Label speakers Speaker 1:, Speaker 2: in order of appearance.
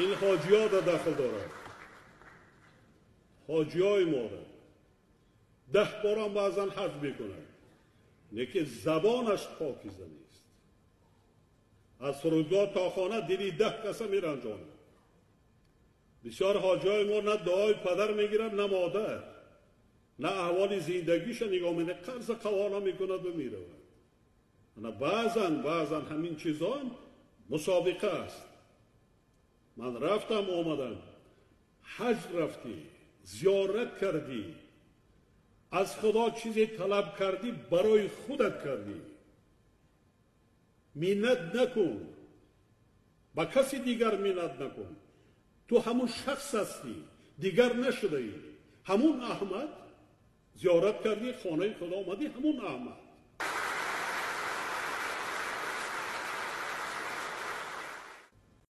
Speaker 1: Ин ҳоҷиҳо да дахл дорад, ҳоҷиҳои моро 10 борам баъзан ҳаҷ мекунад, лекин забонаш покиза нест. Аз фурудгоҳ то хона дили 10 каса меранҷонад. Бисёр ҳоҷиҳои мо на дуои падар мегирад, на модар, на аҳволи зиндагиша нигоҳ менад, қарза қавона мекунад ва меравад. Баъзан ҳамин чизон мусобиқа аст. Ман рафтам, омадам, ҳаҷ рафтӣ, зиёрат кардӣ, аз Худо чизе талаб кардӣ, барои худат кардӣ. Миннат накун, ба каси дигар миннат накун. Ту ҳамун шахс ҳастӣ, дигар нашудаӣ. Ҳамун Аҳмад зиёрат кардӣ, хонаи Худо омадӣ, ҳамун Аҳмад.